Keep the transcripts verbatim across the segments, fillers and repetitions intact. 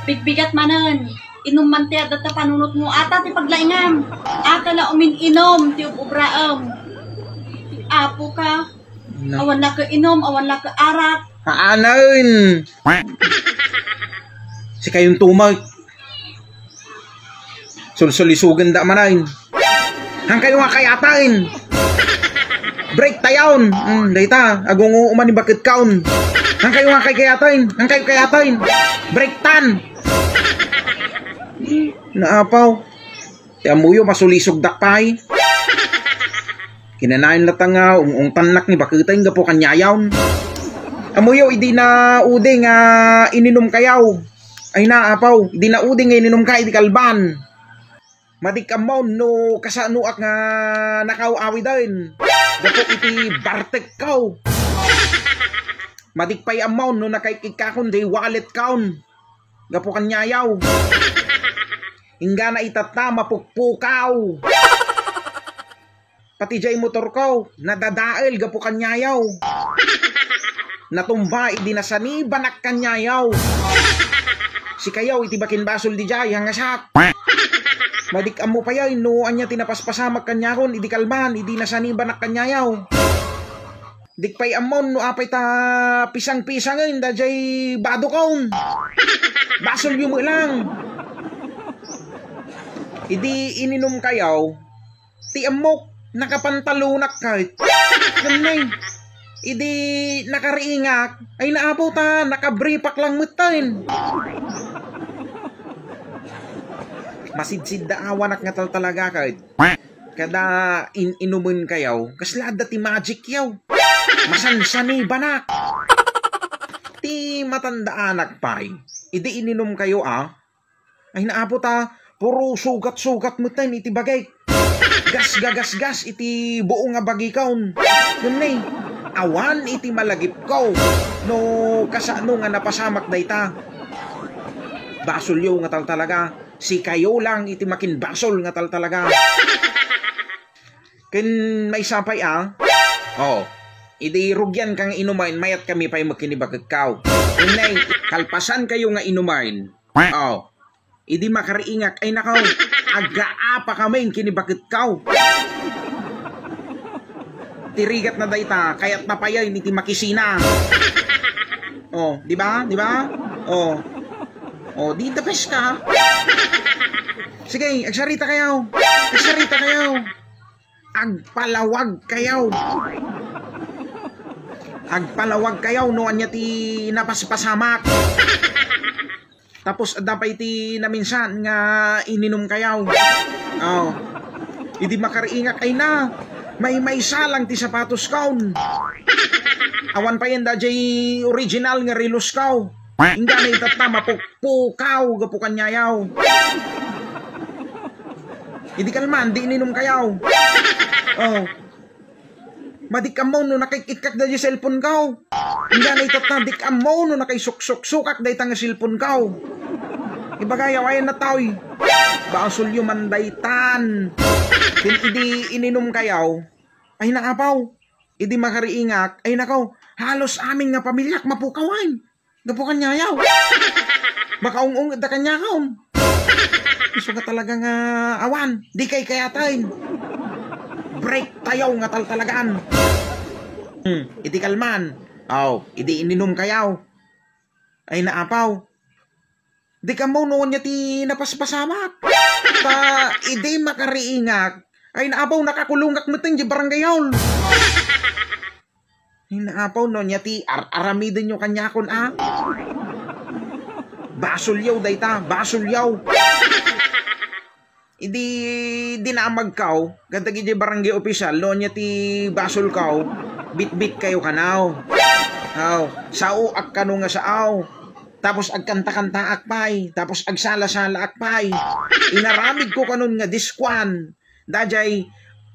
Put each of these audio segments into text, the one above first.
Bigbigat manen. Inum man ti adda ta panunotmo. Ata ti paglaingam. Ata la umin-inum ti ub-ubraem. Apo ka. Na- Awan la ka inum, awan la ka arak. Aanaen. Sikayon tumay. Sulsulisugenda manen. Hankayo nga kayataen. Break tayon. Hmm, dayta, agungo man ni baketkaon. Hankayo nga kay kayaten. Hankayo kayaten. Break tan. Naapaw. Ti ammoyo, masulisugdak pay. Kinanayon latta nga ung-ungtannak ni baketen gapu kaniayon. Ammoyo, idi na udi nga ininumkayo. Ay na, apaw, idi na udi nga ininumka iti kalban. Madik ammon no kasanoak nga nakaw-awiden gapu iti bartekko. Madik pay ammon no nakaikikkakon di walletkaon gapu kaniayo. Inggana itatta, mapukpukaw. Pati jay motorko, nadadael gapu kaniayo. Natumba idi nasanibanak kaniayo. Sikayo iti bakinbasol di jay, hangasak. Madik ammo pay ay no ania ti napaspasamak kaniakon idi kalman, idi nasanibanak kaniayo. Dik pay ammon no apay ta pisang-pisangen da jay badokon. Basolyo met lang. Idi ininumkayo, ti ammok, nakapantalonak ket. Ken nay, idi nakariingak, ay naapaw ta nakabripak lang metten. Masidsiddaawanak nga taltalaga ket. Kada in-inumenkayo, kasla adda ti magicyo. Masansanibanak. Ti matandaanak pay, idi ininumkayo a, ay naapo ta, puro sugat-sugat metten iti bagik. Gasgagasgas iti buo nga bagikon. Ken nay, awan iti malagipko no kasano nga napasamak dayta. Basolyo nga taltalaga. Sikayo lang iti makinbasol nga taltalaga. Ken maysa pay a, oh, idi rugianka nga inumen, mayatkami pay met ken ni baketko. Ken nay, kalpasankayo nga inumen, oh, idi makariingak, ay nako, aggaapakamin ken ni baketko. Ti rigatna dayta, kayatna payen iti makisina. Oh, di ba? Di ba? Oh. Oh, di the best ka. Sige, agsarita kayo. Agsarita kayo. Agpalawag kayo. Agpalawag kayo no ania ti napaspasamak. Tapos adda pay ti naminsan nga ininumkayo. Oh. Idi makariingak, ay na, maymaysa lang ti sapatoskon. Awan payen da jay original nga relosko. Inggana itatta, mapukpukaw gapu kaniayo. Idi kalman, di ininumkayo. Oh. Madik ammo no nakaikikkak daydi cellphone ko. Inggana itatta, dik ammo no nakaisuksuksukak dayta nga cellphone ko. Ibagayo, ayan na taoy. Basolyo man daytan. Ken idi ininumkayo, ay naapaw. Idi makariingak, ay nako, halos amin nga pamiliak mapukawan. Gapu kaniayo. Makaung-unged da kaniakon. Isu nga talaga nga awan. Di kay kayaten. Break tayo nga taltalagan. Hmm, idi kalman. Aw, idi ininumkayo. Ay naapaw. Di kamo no ania ti napaspasamak. Ta idi makariingak. Ay naapaw, nakakulongak metten di barangay hall. Ay, naapaw no ania ti ar-aramidenyo kaniakon a? Basolyo dayta, basolyo. Idi dinamagkaw kadagiti barangay official no ania ti basolkaw, bitbitkayo kano. Aw, saoak kano nga sao. Tapos agkanta-kantaak pay, tapos agsala-salaak pay. Inaramidko kanon nga diskuan daydiay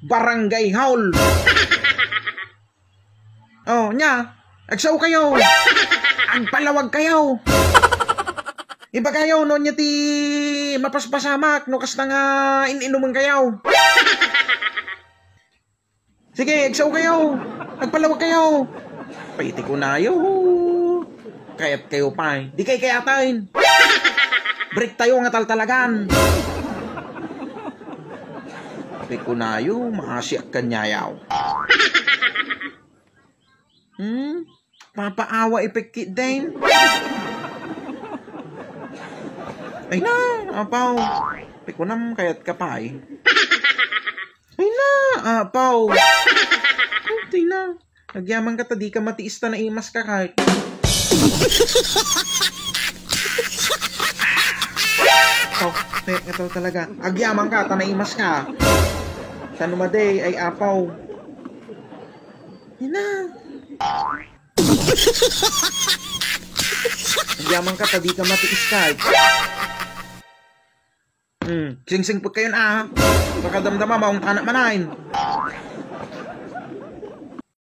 barangay hall. Oh, nia, agsao kayo. Agpalawag kayo. Ibagayo no ania ti mapaspasamak no kasta nga in-inumen kayo. Sige, agsao kayo. Agpalawag kayo. Pay iti kunayo. Kayat kayo pay. Di kay kayaten. Break tayo nga taltalagan. Sabi ko nayo, maasiak kanyayaw. Hmm? Papaawa ipikki din. Ay na, apaw. Pikunam kayat ka pa eh. Ay na, apaw. Kunti na. Agyaman ka ta di ka matiis ta naimas ka kahit. Oh, ne, ito talaga. Agyaman ka ta naimas ka. Saan mo, day? Ay, apaw. Ina. Agyaman ka ta di ka matiis ka. Hmm, singsing po kayo na. Baka damdama, maungtana manain.